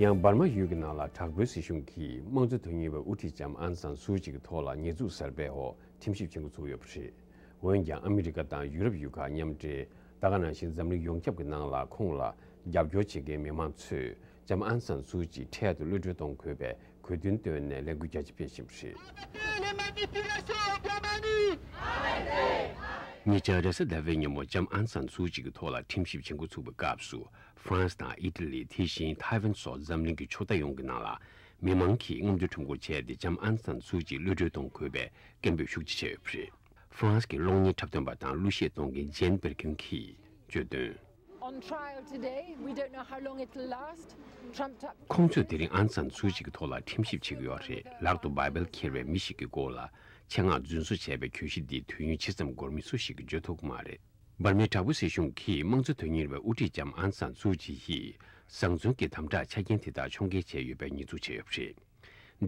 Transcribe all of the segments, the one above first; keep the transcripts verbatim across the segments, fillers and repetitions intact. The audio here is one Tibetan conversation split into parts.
ཡང་འབར་མ་ཡུལ་གྱི་ནང་ལ་དྲག་པོའི་སྲིད་གཞུང་གིས་དམངས་གཙོ་དོན་གཉེར་བའི་དབུ་ཁྲིད་ལྕམ་ཨང་སན་སུའུ་ཅི་གི་ཐོག་ལ་ཉེས་འཛུགས་གསར་པའི་འོག་ཁྲིམས་ཞིབ་བྱེད་འགོ་ཚུགས་ཡོད་པ་རེད། འོན་ཀྱང་ཨ་མི་རི་ཀ་དང་ཡུ་རོབ་ཡུལ་ཁག་མཉམ་འབྲེལ། ད་ག་ནང་བཞིན་འཛམ་གླིང་ཡོངས་ཁྱབ་ཀྱི་ནང་ལ་ཁོང་ལ་རྒྱབ་སྐྱོར་བྱེད་མཁན་མི་མང་ཚོས་ལྕམ་ཨང་སན་སུའུ་ཅི་འཕྲལ་དུ་གློད་གྲོལ་གཏོང་དགོས་པའི་གོ་བསྟུན་བཏོན་ནས་ལས་འགུལ་རྒྱ་ཆེ་སྤེལ་བཞིན་པ་རེད། ཉེ་ཆར་རེས་གཟའ་ཟླ་བའི་ཉིན་མོ་ལྕམ་ཨང་སན་སུའུ་ཅི་གི་ཐོག་ལ་ཁྲིམས་ཞིབ་བྱེད་འགོ་ཚུགས་པའི་སྐབས་སུ། ཧྥ་རན་སི་དང་ཨི་ཏི་ལི། དེ་བཞིན་ཐའེ་ཝན་སོགས་འཛམ་གླིང་གི་ཕྱོགས་མཐའ་ཡོངས་ཀྱི་ནང་ལ་མི་མང་གིས་རྔམ་སྟོན་ཁྲོམ་སྐོར་བྱས་ཏེ་ལྕམ་ཨང་སན་སུའུ་ཅི་གློད་གྲོལ་གཏོང་དགོས་པའི་སྐད་འབོད་ཤུགས་ཆེ་བྱས་ཡོད་པ་རེད། ཧྥ་རན་སི་གི་གློག་བརྙན་འཁྲབ་སྟོན་པ་དང་གླུ་གཞས་གཏོང་མཁན་ཇེན་པེར་ཀིན་གྱིས་བརྗོད་དོན། On trial today. We don't know how long it'll last. Trumped up. ཁོང་ཚོས་དེ་རིང་ཨང་སན་སུའུ་ཅི་གི་ཐོག་ལ་ཁྲིམས་ཞིབ་བྱེད་ཀྱི་ཡོད་རེད། ལག་ཏུ་བྷའི་བལ་འཁྱེར་བའི་མི་ཞིག་གི་མགོ་ལ་ཆེད་མངགས་རྫུན་བཟོ་བྱས་པའི་གྱོད་གཞི་འདི་དུས་ཡུན་ཇི་ཙམ་འགོར་མིན་སུ་ཞིག་གིས་བརྗོད་ཐུབ་ཀྱི་མ་རེད། འབར་མའི་དྲག་པོའི་སྲིད་གཞུང་གིས་དམངས་གཙོ་དོན་གཉེར་བའི་དབུ་ཁྲིད་ལྕམ་ཨང་སན་སུའུ་ཅི་ཡིས་བཟང་བཙོན་གྱི་དམ་དྲག་ཆ་རྐྱེན་དེ་དག་ཕྱོགས་འགལ་བྱས་ཡོད་པའི་ཉེས་འཛུགས་བྱས་ཡོད་པ་རེད།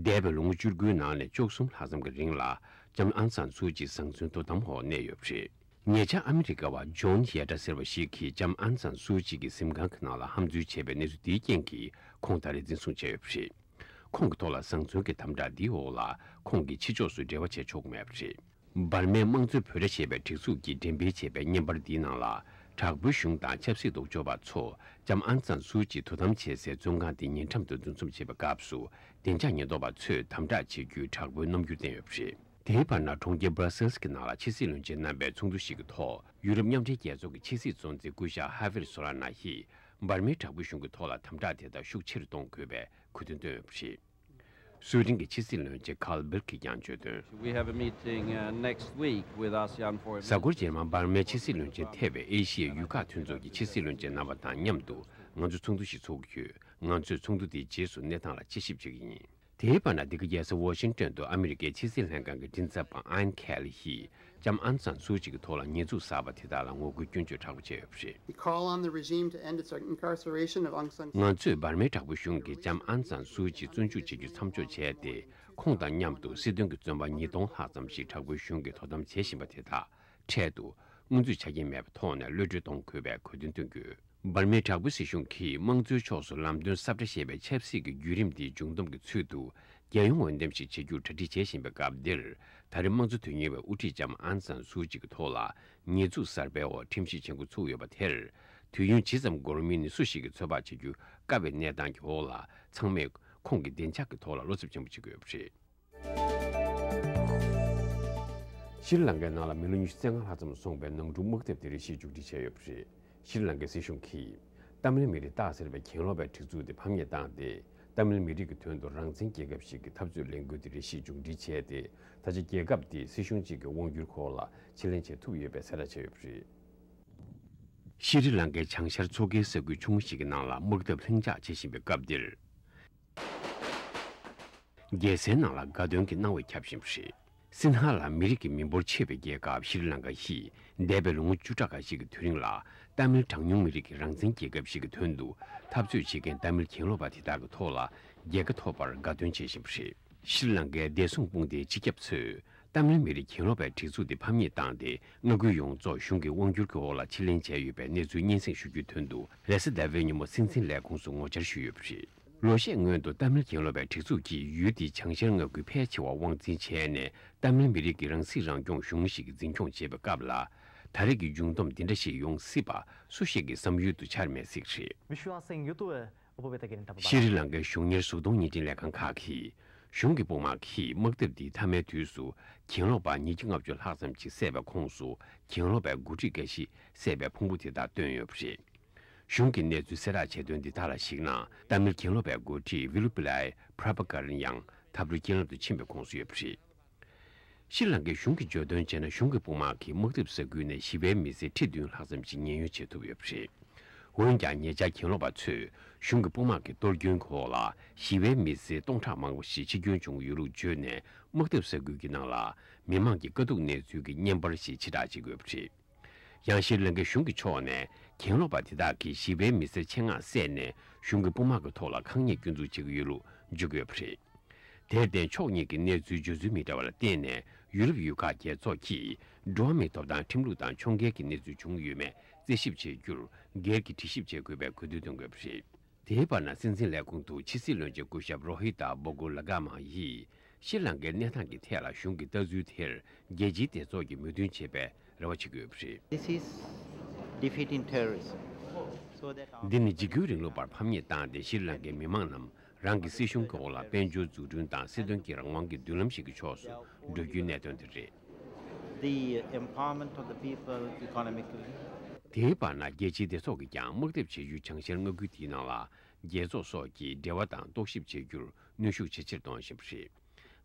འདས་པའི་ལོ་ངོ་བཅུ་དགུའི་ནང་ནས་བཅུ་གསུམ་ལྷག་ཙམ་གྱི་རིང་ལ་ལྕམ་ཨང་སན་སུའུ་ཅི་བཟང་བཙོན་དོ་དམ་འོག་གནས་ཡོད་པ་རེད། ཉེ་ཆར་ཨ་མི་རི་ཀ་བ་ཇོན་ཡེ་ཏྲ་ཟེར་བ་ཞིག་གིས་ལྕམ་ཨང་སན་སུའུ་ཅི་གི་གཟིམ་ཁང་གི་ནང་ལ་ཧམ་འཛུལ་བྱས་པའི་གནས་ཚུལ་དེའི་རྐྱེན་གྱིས་ཁོང་ད་རེས་འཛིན་བཟུང་བྱས་ཡོད་པ་རེད། ཁོང་གི་ཐོག་ལ་བཟང་བཙོན་གྱི་དམ་དྲག་འདིའི་འོག་ལ་ཁོང་གིས་ཕྱི་ཕྱོགས་སུ་འབྲེལ་བ་བྱེད་ཆོག་གི་མེད་པ་རེད། འབར་མའི་དམངས་གཙོའི་འབོད་སྒྲ་ཞེས་པའི་སྒྲིག་འཛུགས་ཀྱིས་འགྲེམས་སྤེལ་བྱས་པའི་བརྙན་པར་འདིའི་ནང་ལ། དྲག་པོའི་གཞུང་དང་ཆབ་སྲིད་ལྡོག་ཕྱོགས་པ་ཚོ་ལྕམ་ཨང་སན་སུའུ་ཅི་དོ་དམ་བྱེད་སའི་བཙོན་ཁང་དེ་ཉེ་འགྲམ་དུ་འདུ་འཛོམས་བྱེད་པའི་སྐབས་སུ། བདེ་འཇགས་ཉེན་རྟོག་པ་ཚོས་དམ་དྲག་བྱེད་རྒྱུའི་དྲག་པོའི་རྣམ་འགྱུར་བསྟན་ཡོད་པ་རེད། དེའི་བར་ན། གྲོང་ཁྱེར་Brussels་གྱི་ནང་ལ་ཕྱི་སྲིད་བློན་ཆེན་རྣམ་པའི་ཚོགས་འདུ་ཞིག་གི་ཐོག་ཡུ་རོབ་མཉམ་འབྲེལ་རྒྱལ་ཚོགས་ཀྱི་ཕྱི་སྲིད་གཙོ་འཛིན་སྐུ་ཞབས་Javier Solana་ཡིས་འབར་མའི་དྲག་པོའི་གཞུང་གི་ཐོག་ལ་དམ་དྲག་དེ་དག་ཤུགས་ཆེ་རུ་གཏོང་དགོས་པའི་གོ་སྟོན་བཏོན་ཡོད་པ་རེད། སུའེ་ཏེན་གྱི་ཕྱི་སྲིད་བློན་ཆེན་Carl Bildt་གྱིས་ཀྱང་བརྗོད་དོན། We have a meeting, uh, next week with ASEAN foreign གཟའ་འཁོར་རྗེས་མ་འབར་མའི་ཕྱི་སྲིད་བློན་ཆེན་ཐེ་བའི་ཨེ་ཤི་ཡའི་ཡུལ་ཁག་མཐུན་ཚོགས་ཀྱི་ཕྱི་སྲིད་བློན་ཆེན་རྣམ་པ་དང་མཉམ་དུ་ང་ཚོ་ཚོགས་འདུ་ཞིག་ཚོགས་ཀྱི་ཡོད། ང་ཚོས་ཚོགས་འདུ་དེའི་རྗེས་སུ་གནས་སྟངས་ལ་དཔྱད་ཞིབ་བྱེད་ཀྱི་ཡིན། དེའི་བར་ན། འདི་ག་རྒྱལ་ས་ཝ་ཤིང་ཏོན་དུ་ཨ་མི་རི་ཀའི་ཕྱི་སྲིད་ལྷན་ཁང་གི་མགྲིན་ཚབ་པ་Ayan Cagle་ཡིས་ལྕམ་ཨང་སན་སུའུ་ཅི་གི་ཐོག་ལ་ཉེས་འཛུགས་གསར་པ་དེ་དག་ལ་ངོ་རྒོལ་སྐྱོན་བརྗོད་དྲག་པོ་བྱས་ཡོད་པ་རེད། We call on the regime to end its incarceration of Aung San Suu Kyi. ང་ཚོས་འབར་མའི་དྲག་པོ་གཞུང་གིས་ལྕམ་ཨང་སན་སུའུ་ཅི་བཙོན་འཇུག་བྱེད་རྒྱུ་མཚམས་འཇོག་བྱས་ཏེ། ཁོང་དང་མཉམ་དུ་སྲིད་དོན་གྱི་བཙོན་པ་ཉིས་སྟོང་ལྷག་ཙམ་ཞིག་དྲག་པོའི་གཞུང་གིས་དོ་དམ་བྱེད་བཞིན་པ་དེ་དག་འཕྲལ་དུ་དངོས་འཛུལ་ཆ་རྐྱེན་མེད་པའི་ཐོག་ནས་གློད་གྲོལ་གཏོང་དགོས་པའི་གོ་སྟོན་བཏོན་ཡོད། འབར་མའི་དྲག་པོའི་སྲིད་གཞུང་གིས་དམངས་གཙོའི་ཕྱོགས་སུ་ལམ་སྟོན་གསར་བསྒྲགས་ཞེས་པའི་ཆབ་སྲིད་ཀྱི་བརྒྱུད་རིམ་འདིའི་མཇུག་བསྡོམས་ཀྱི་ཚུལ་དུ། རྒྱལ་ཡོངས་འོས་འདེམས་ཤིག་བྱེད་རྒྱུར་གྲ་སྒྲིག་བྱེད་བཞིན་པའི་སྐབས་འདིར། ད་རེས་དམངས་གཙོ་དོན་གཉེར་བའི་དབུ་ཁྲིད་ལྕམ་ཨང་སན་སུའུ་ཅི་གི་ཐོག་ལ་ཉེས་འཛུགས་གསར་པའི་འོག་ཁྲིམས་ཞིབ་བྱེད་འགོ་ཚུགས་ཡོད་པ་དེར། དུས་ཡུན་ཇི་ཙམ་འགོར་མིན་ནི་སུ་ཞིག་གིས་ཚོད་དཔག་བྱེད་རྒྱུ་དཀའ་བའི་གནས་སྟངས་ཀྱི་འོག་ལ། ཚང་མས་ཁོང་གི་བདེ་འཇགས་ཀྱི་ཐོག་ལ་བློ་འཚབ་ཆེན་པོ་བྱེད་ཀྱི་ཡོད་པ་རེད། ཤྲི་ལང་ཀའི་ནང་ལ་མི་ལོ་ཉི་ཤུ་རྩ་ལྔ་ལྷག་ཙམ་སོང་བའི་ནང་འཁྲུག་དམག་འཐབ་དེ་རེ་ཞིག་མཇུག་སྒྲིལ་བྱས་ཡོད་པ་རེད། ཤྲི་ལང་ཀའི་སྲིད་གཞུང་གིས་ཏཱ་མིལ་མི་རིགས་སྟག་ཟེར་བའི་གྱེན་ལོག་པའི་སྒྲིག་འཛུགས་དེ་ཕམ་ཉེས་བཏང་སྟེ། ཏཱ་མིལ་མི་རིགས་ཀྱི་དོན་དུ་རང་བཙན་རྒྱལ་ཁབ་ཞིག་གི་འཐབ་རྩོད་ལས་འགུལ་དེ་རེ་ཞིག་མཇུག་སྒྲིལ་བྱས་ཏེ། ད་ཆ་རྒྱལ་ཁབ་དེས་སྲིད་གཞུང་གཅིག་གི་དབང་སྒྱུར་འོག་ལ་ཕྱིར་ལེན་བྱེད་ཐུབ་ཡོད་པའི་གསལ་བསྒྲགས་བྱས་ཡོད་པ་རེད། ཤྲི་ལང་ཀའི་བྱང་ཤར་མཚོ་ཁའི་ས་ཁུལ་ཆུང་ངུ་ཞིག་གི་ནང་ལ་དམག་འཐབ་ལྷིང་འཇགས་བྱེད་བཞིན་པའི་སྐབས་འདིར། རྒྱལ་སའི་ནང་ལ་དགའ་སྟོན་གྱི་སྣང་བ་ཁྱབ་བཞིན་པ་རེད། སིན་ཧ་ལ་མི་རིགས་ཀྱི་མི་འབོར་ཆེ་བའི་རྒྱལ་ཁབ་ཤྲི་ལང་ཀ་ཡིས་འདས་པའི་ལོ་ངོ་བཅུ་ཕྲག་ཁ་ཤས་ཀྱི་དུས་རིང་ལ། ཏཱ་མིལ་གྲངས་ཉུང་མི་རིགས་ཀྱི་རང་བཙན་རྒྱལ་ཁབ་ཞིག་གི་དོན་དུ་འཐབ་རྩོད་བྱེད་མཁན་ཏཱ་མིལ་གྱེན་ལོག་པ་དེ་དག་གི་ཐོག་ལ་རྒྱལ་ཁ་ཐོབ་པར་དགའ་སྟོན་བྱེད་བཞིན་པ་རེད། ཤྲི་ལང་ཀའི་བདེ་སྲུང་དཔུང་སྡེའི་སྤྱི་ཁྱབ་ཚོས་ཏཱ་མིལ་མི་རིགས་གྱེན་ལོག་པའི་སྒྲིག་འཛུགས་དེ་ཕམ་ཉེས་བཏང་སྟེ། མངའ་ཁུལ་ཡོངས་རྫོགས་གཞུང་གི་དབང་སྒྱུར་གྱི་འོག་ལ་ཕྱིར་ལེན་བྱས་ཡོད་པའི་གནས་ཚུལ་སྙན་སེང་ཞུ་རྒྱུའི་དོན་དུ། རེས་གཟའ་ཟླ་བའི་ཉིན་མོ་སྲིད་འཛིན་ལས་ཁུངས་སུ་ངོ་བཅར་ཞུས་ཡོད་པ་རེད། ལོ་ཤས་སྔོན་དུ་ཏཱ་མིལ་གྱེན་ལོག་པའི་སྒྲིག་འཛུགས་ཀྱིས་ཡུལ་དེའི་བྱང་ཤར་མངའ་ཁུལ་ཕལ་ཆེ་བ་དབང་འཛིན་བྱས་ནས། ཏཱ་མིལ་མི་རིགས་ཀྱི་རང་སྲིད་རང་སྐྱོང་གཞུང་ཞིག་གི་འཛིན་སྐྱོང་བྱེད་པའི་སྐབས་ལ། ད་རེས་ཀྱི་འབྱུང་སྟོབས་འདི་འདྲ་ཞིག་ཡོང་སྲིད་པ་སུ་ཞིག་གི་བསམ་ཡུལ་དུ་འཆར་མེད་ཟེར་གྱི་རེད། विश्वास सिंह युतुव उपवेतगिरिन ཐབས། ཤྲི་ལང་ཀའི་གཞུང་གཉེར་གཟུགས་མཐོང་བརྙན་འཕྲིན་ལས་ཁང་ཁག་གིས། གཞུང་གི་དཔུང་དམག་གིས་དམག་འཐབ་འདིའི་མཐའ་མའི་དུས་སུ་གྱེན་ལོག་པ་ཉིས་བརྒྱ་ལྔ་བཅུ་ལྷག་ཙམ་ཞིག་བསད་པའི་ཁོངས་སུ། གྱེན་ལོག་པའི་འགོ་ཁྲིད་འགའ་ཞིག་བསད་པའི་ཕུང་པོ་དེ་དག་བཏོན་ཡོད་པ་རེད། གཞུང་གི་གནས་ཚུལ་གསལ་བསྒྲགས་བྱས་དོན་འདི་དག་ལ་གཞིགས་ན། ཏཱ་མིལ་གྱེན་ལོག་པའི་འགོ་ཁྲིད་ཝི་ལུ་པི་ལའི་པྲ་བྷ་ཀ་རན་ཡང་འཐབ་རོའི་རྐྱེན་ལམ་དུ་ཕྱིན་པའི་ཁོངས་སུ་ཡོད་པ་རེད། ཤྲི་ལང་ཀའི་གཞུང་གིས་བརྗོད་དོན་བྱས་ན། གཞུང་གི་དཔུང་དམག་གིས་དམག་འཐབ་ས་ཁུལ་ནས་ཞི་བའི་མི་སེར་ཁྲི་བདུན་ལྷག་ཙམ་ཞིག་ཉེན་གཡོལ་བྱེད་ཐུབ་ཡོད་པ་རེད། འོན་ཀྱང་། ཉེ་ཆར་གྱེན་ལོག་པ་ཚོས་གཞུང་གི་དཔུང་དམག་གི་གཏོར་སྐྱོན་འོག་ལ་ཞི་བའི་མི་སེར་སྟོང་ཕྲག་མང་པོ་ཞིག་འཆི་སྐྱོན་བྱུང་ཡོད་ལུགས་བརྗོད་ནས། དམག་འཐབ་ས་ཁུལ་གྱི་ནང་ལ་མི་མང་གི་དཀའ་སྡུག་གནས་ཚུལ་གྱི་བརྙན་པར་ཞིག་ཕྱིར་བསྒྲགས་བྱེད་དགོས་པ་རེད། ཡང་ཤྲི་ལང་ཀའི་གཞུང་གི་ཕྱོགས་ནས། གྱེན་ལོག་པ་དེ་དག་གིས་ཞི་བའི་མི་སེར་ཆེད་མངགས་བསད་ནས། གཞུང་གི་དཔུང་དམག་གི་ཐོག་ལ་ཁག་ཉེས་སྐྱོན་འཛུགས་བྱེད་ཀྱི་ཡོད་ལུགས་བརྗོད་ཀྱི་ཡོད་པ་རེད། དེར་བརྟེན། ཕྱོགས་གཉིས་ཀྱི་གནས་ཚུལ་བརྗོད་ཚུལ་མི་འདྲ་བ་ལ་བརྟེན་ནས། ཡུ་རོབ་ཡུལ་ཁག་རྒྱལ་ཚོགས་ཀྱིས་འགྲོ་བ་མིའི་ཐོབ་ཐང་ཁྲིམས་ལུགས་དང་ཕྱོགས་འགལ་གྱི་གནས་ཚུལ་བྱུང་ཡོད་མེད་རྩད་ཞིབ་བྱེད་རྒྱུར། སྒེར་གྱི་དྲི་ཞིབ་བྱེད་དགོས་པའི་གོ་བསྡུར་གཏོང་དགོས་པ་རེད། དེའི་བར་ན་སྲིད་འཛིན་ལས་ཁུངས་དུ་ཕྱི་སྲིད་བློན་ཆེན་སྐུ་ཞབས་རོ་ཧི་ཏཱ་སྦོ་གོ་ལ་ག་མ་ཡིས་ཤྲི་ལང་ཀའི་གནས་སྟངས་ཀྱི་ཐད་ལ་གཞུང་གི་ལྟ་ཚུལ་དེར་རྒྱལ་སྤྱིའི་སྡེ་ཚོགས་ཀྱིས་མོས་མཐུན་བྱེད་པའི་རེ་བ་བྱེད་ཀྱི་ཡོད་པ་རེད། This is defeating terrorism. So that our འདི་ནི་འཇིགས་སྐུལ་རིང་ལུགས་པར་ཕམ་ཉེས་བཏང་སྟེ་ཤྲི་ལང་ཀའི་མི་མང་རྣམས་རང་གི་སྲིད་གཞུང་གི་འོག་ལ་དཔལ་འབྱོར་འཛུགས་སྐྲུན་དང་སྲིད་དོན་གྱི་རང་དབང་གི་མདུན་ལམ་ཞིག་གི་ཕྱོགས་སུ་འགྲོ་རྒྱུའི་གནད་དོན་དེ་རེད། The empowerment of the people economically. དེའི་བར་ན་རྒྱལ་སྤྱིའི་སྡེ་ཚོགས་ཀྱིས་ཀྱང་དམག་འཐབ་བྱེད་རྒྱུའི་བྱང་ཤར་མངའ་ཁུལ་དེའི་ནང་ལ་རྒྱལ་ཚོགས་སོགས་ཀྱིས་འབྲེལ་བ་དང་རྟོག་ཞིབ་བྱེད་རྒྱུར་གནོན་ཤུགས་ཇེ་ཆེར་གཏོང་བཞིན་པ་རེད།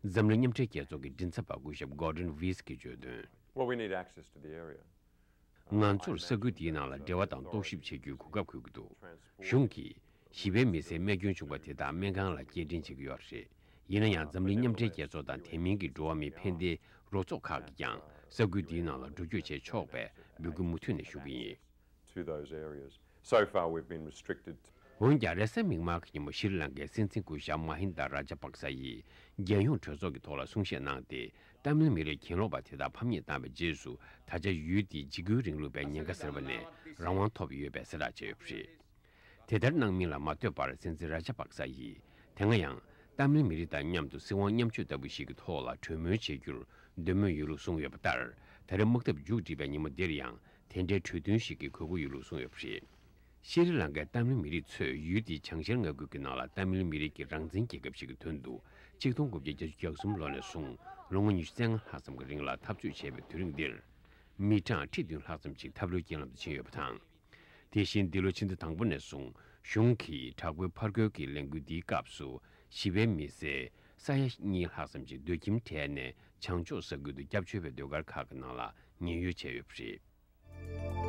འཛམ་གླིང་མཉམ་འབྲེལ་རྒྱལ་ཚོགས་ཀྱི་མགྲིན་ཚབ་པ་སྐུ་ཞབས་Gordon Wiss གིས་བརྗོད་དོན། Well, we need access to the area. ང་ཚོར་ས་ཁུལ་དེའི་ནང་ལ་འབྲེལ་བ་དང་རྟོག་ཞིབ་བྱེད་རྒྱུའི་གོ་སྐབས་དགོས་ཀྱི་འདུག་གཞུང་གིས་ཞི་བའི་མི་སེར་རྨས་སྐྱོན་བྱུང་བ་དེ་དག་སྨན་ཁང་ལ་སྐྱེལ་འདྲེན་བྱེད་ཀྱི་ཡོད་རེད། ཡིན་ན་ཡང་འཛམ་གླིང་མཉམ་འབྲེལ་རྒྱལ་ཚོགས་དང་དེ་མིན་གྱི་འགྲོ་བ་མིའི་ཕན་བདེའི་རོགས་ཚོགས་ཁག་གིས་ཀྱང་ས་ཁུལ་དེའི་ནང་ལ་འགྲོ་སྐྱོད་བྱེད་ཆོག་པའི་འབོད་སྐུལ་མུ་མཐུད་ནས་ཞུ་གི་ཡིན། To those areas. So far, we've been restricted. འོན་ཀྱང་རེས་གཟའ་མིག་དམར་གྱི་ཉིན་མོ་ཤྲི་ལང་ཀའི་སྲིད་འཛིན་སྐུ་ཞབས་མ་ཧིན་ད་ར་ཇ་པག་ས་ཡིས་རྒྱལ་ཡོངས་གྲོས་ཚོགས་ཀྱི་ཐོག་ལ་གསུང་བཤད་གནང་སྟེ། ཏཱ་མིལ་མི་རིགས་གྱེན་ལོག་པ་དེ་དག་ཕམ་ཉེས་བཏང་བའི་རྗེས་སུ་ད་ཆ་ཡུལ་དེའི་འཇིགས་སྐུལ་རིང་ལུགས་པའི་ཉེན་ཁ་སེལ་བ་ནས་རང་དབང་ཐོབ་ཡོད་པའི་གསལ་བསྒྲགས་བྱས་ཡོད་པ་རེད། དེ་ལྟར་གནང་མིན་ལ་མ་ལྟོས་པར་སྲིད་འཛིན་ར་ཇ་པག་ས་ཡིས་དེ་སྔ་ཡང་ཏཱ་མིལ་མི་རིགས་དང་མཉམ་དུ་སྲིད་དབང་མཉམ་སྤྱོད་ལྟ་བུ་ཞིག་གི་ཐོག་ལ་གྲོས་མོལ་བྱེད་རྒྱུར་འདོད་མོས་ཡོད་ལུགས་གསུངས་ཡོད་པ་ལྟར། ད་རེས་དམག་འཐབ་མཇུག་བསྒྲིལ་བའི་ཉིན་མོ་འདིར་ཡང་དེ་འདྲའི་གྲོས་མཐུན་ཞིག་གི་དགོས་མཁོ་ཡོད་ལུགས་གསུངས་ཡོད་པ་རེད། ཤྲི་ལང་ཀའི་ཏཱ་མིལ་མི་རིགས་ཚོས་ཡུལ་དེའི་བྱང་ཤར་མངའ་ཁུལ་གྱི་ནང་ལ་ཏཱ་མིལ་མི་རིགས་ཀྱི་རང་བཙན་རྒྱལ་ཁབ་ཞིག་གི་དོན་དུ་ཆིག་སྟོང་དགུ་བརྒྱ་བརྒྱད་ཅུ་གྱ་གསུམ་ལོ་ནས་བཟུང་ལོ་ངོ་ཉི་ཤུ་རྩ་ལྔ་ལྷག་ཙམ་གྱི་རིང་ལ་འཐབ་རྩོད་བྱས་པའི་དུས་རིང་འདིར། མི་གྲངས་ཁྲི་བདུན་ལྷག་ཙམ་ཞིག་འཐབ་རྩོད་རྐྱེན་ལམ་དུ་ཕྱིན་ཡོད་པ་དང་། དེ་བཞིན་འདི་ལོའི་ཕྱི་ཟླ་དང་པོ་ནས་བཟུང་གཞུང་གིས་དྲག་པོའི་ཕར་རྒོལ་གྱི་ལས་འགུལ་འདིའི་སྐབས་སུ་ཞི་བའི་མི་སེར་ས་ཡ་གཉིས་ལྷག་ཙམ་ཞིག་སྡོད་ཁྱིམ་བྲལ་ནས་བྱང་ཕྱོགས་ས་ཁུལ་དུ་སྐྱབས་བཅོལ་བའི་ཟློས་གར་ཁག་གི་ནང་ལ་ཉེན་གཡོལ་བྱས་ཡོད་པ་རེད།